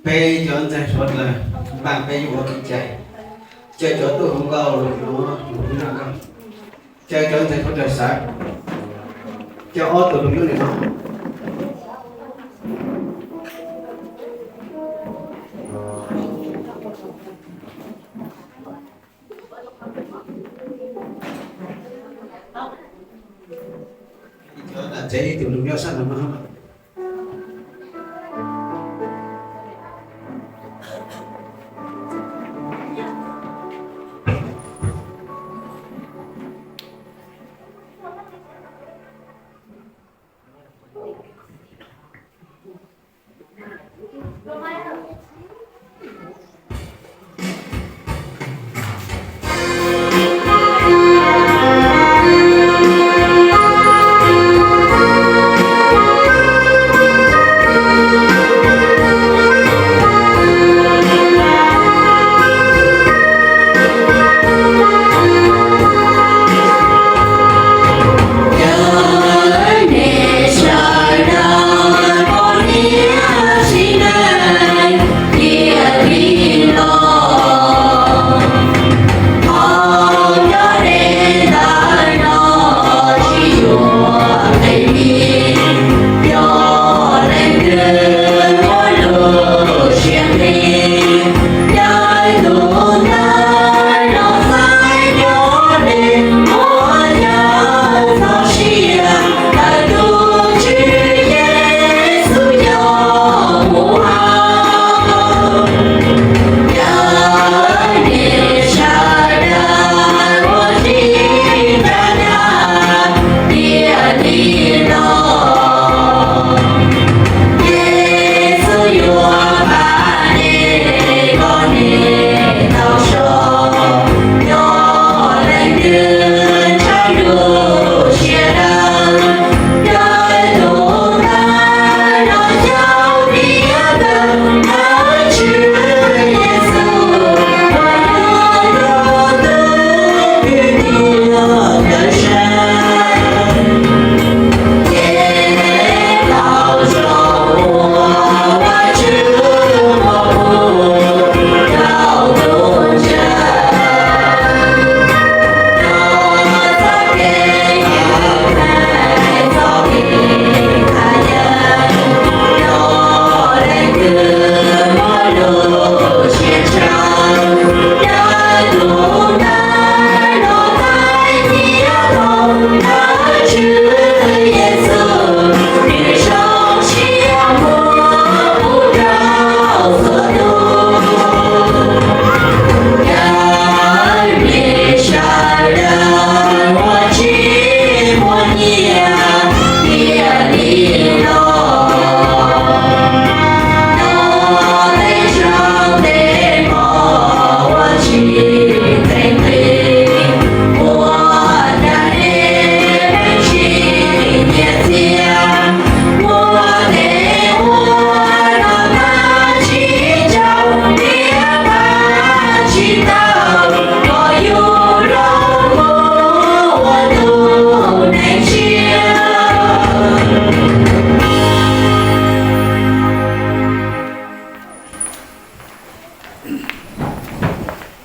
Peb cov ntxhais suav dlawg npaj peb yuav ua kev cai, caw cov tub hluas nkauj los yuav lub noj nkauj, caw cov ntxhais suav dlawg sawv, caw ob tug los yuav nim no. Cov tom tsev ib tug los yuav sab nraud no.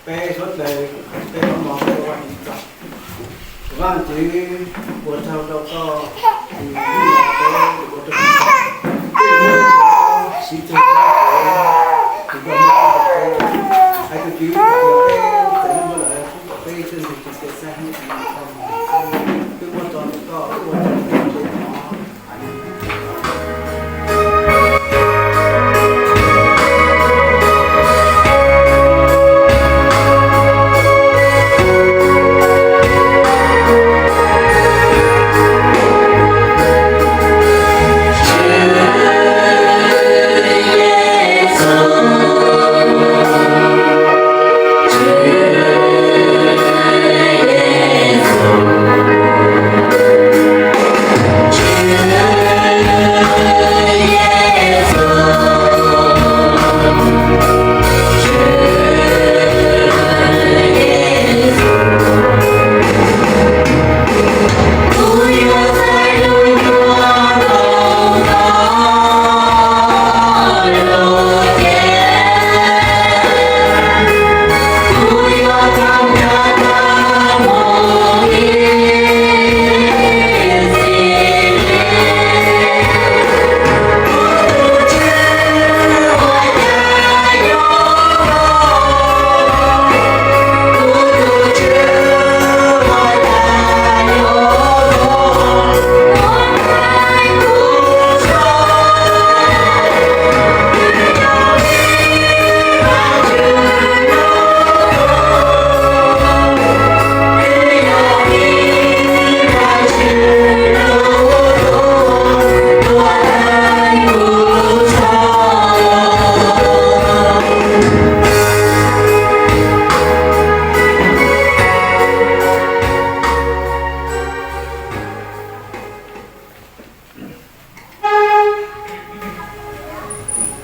Peb suav dlawg, peb qhov no peb ua ib txoj. Vaj Tswv, ua tsaug rau koj, ua rau siv txog tus koj muab rau peb. Hais tus Tswv, peb txawm muaj lawm, peb txhua tus tsis txawj xav, peb muab tso rau koj, ua rau peb tsev no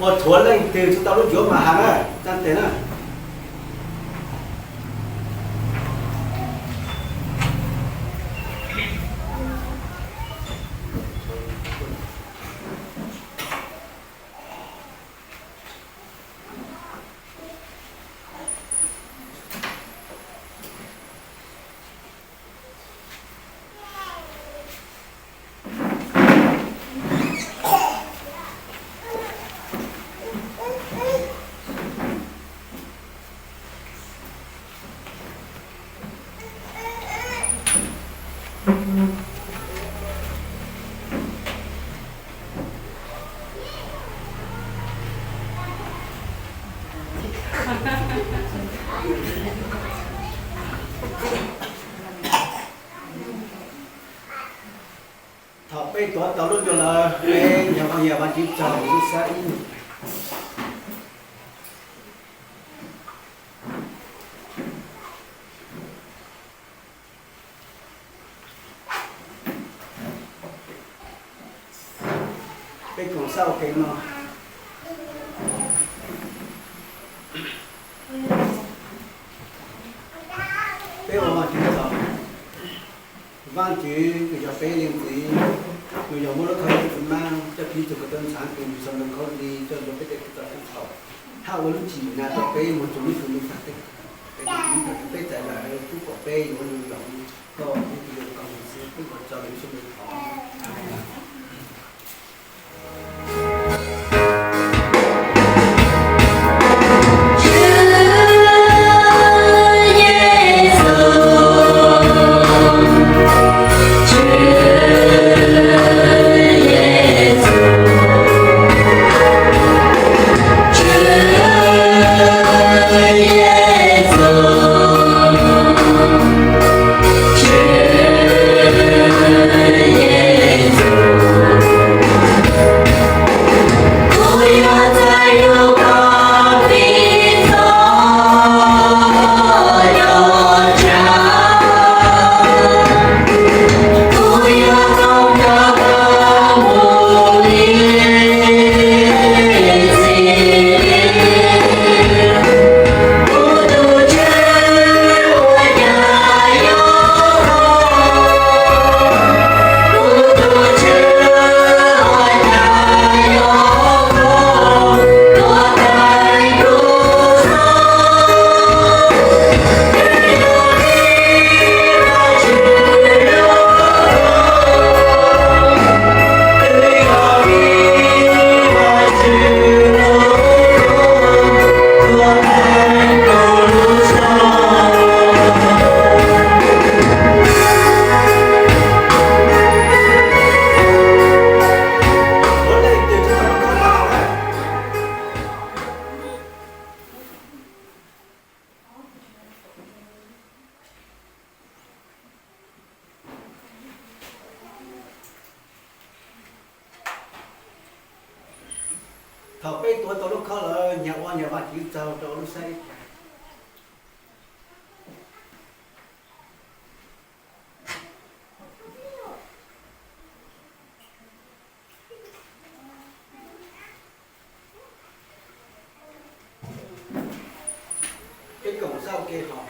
Ua thuav leej twg tsis tau lub ncuav mas has na, tsa tes na. Thaum peb tuav tau lub ncuav lawm, peb nyias ua nyias Vaajtswv tsaug lub sab ib. Peb koom xab ua ke no. Peb ua Vaajtswv tsaug. Vaajtswv kws yog peb leej txiv, nws yog muaj lub khau leej txiv maab, coj piv txug kws tau ntxhaav kws nws sau ntawv khaub lig coj ntawm peb tej kws tau txhaum, hab ua lub tsim nyog rau peb moog rua lub txuj lub taag teb. Peb txais lawm, kub kom peb yuav zoo zoo, koj ua peb tug yawg koj moog xwb, kub kom txog lub sij hawm thov. Thaum peb tuav tau lub khob lawm, nyias ua nyias Vaajtswv tsaug rua lub sab ib. Peb koom xab ua ke hov.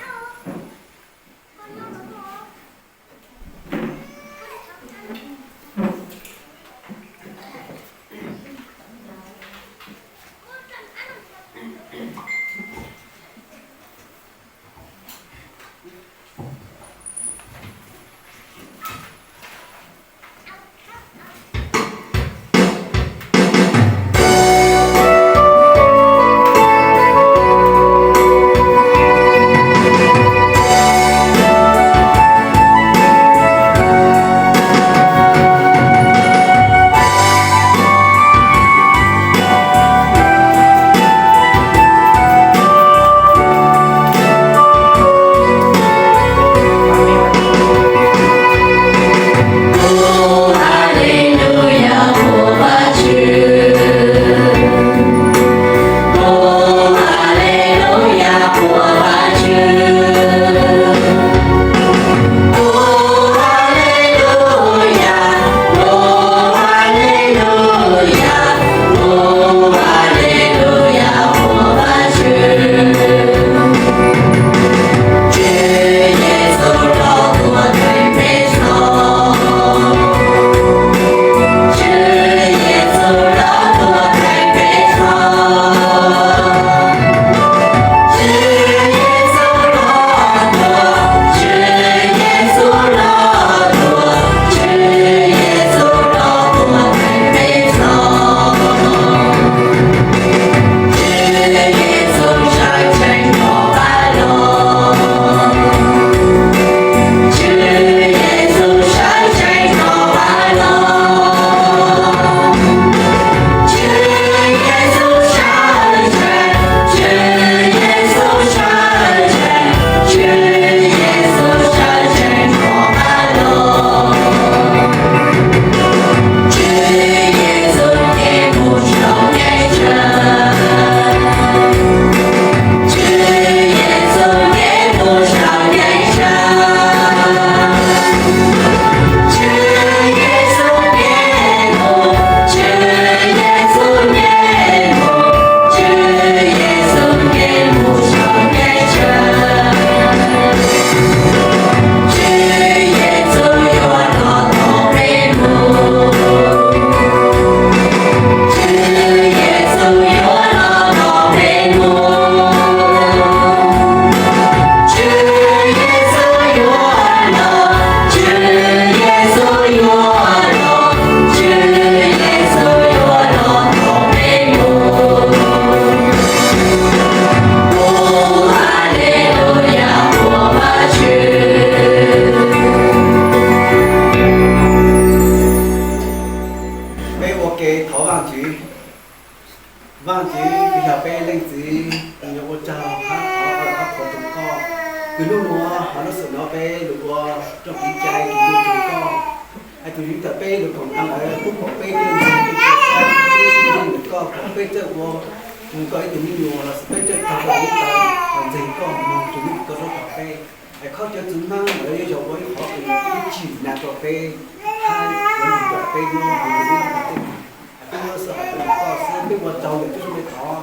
Vaajtswv, kws yog peb leej txiv, kws yuav ua tsaug hab thov koj, thov qhuas rua koj, kws nub nua hov lub xwm nuav peb lug ua rooj kev cai kws yuav rua koj. Es tus yug tawm peb lug koom tag lawm, pub kom peb coj ntseeg koj, kom peb coj ua koj ib tug me nyuam los sis peb coj tau koj ib tug, kom ntseeg koj moog rua lub koj zaub rau peb. Es khaub cawv txwv hmab ntawd yuav yog ua ib qhov kws ib tsim nas rua peb, hab yuav moog rua peb nyob ua ib tug me nyuam. Es peb nyob xwb hab peb lug koj xwb, peb ua tsaug ntawm koj sab peb thov.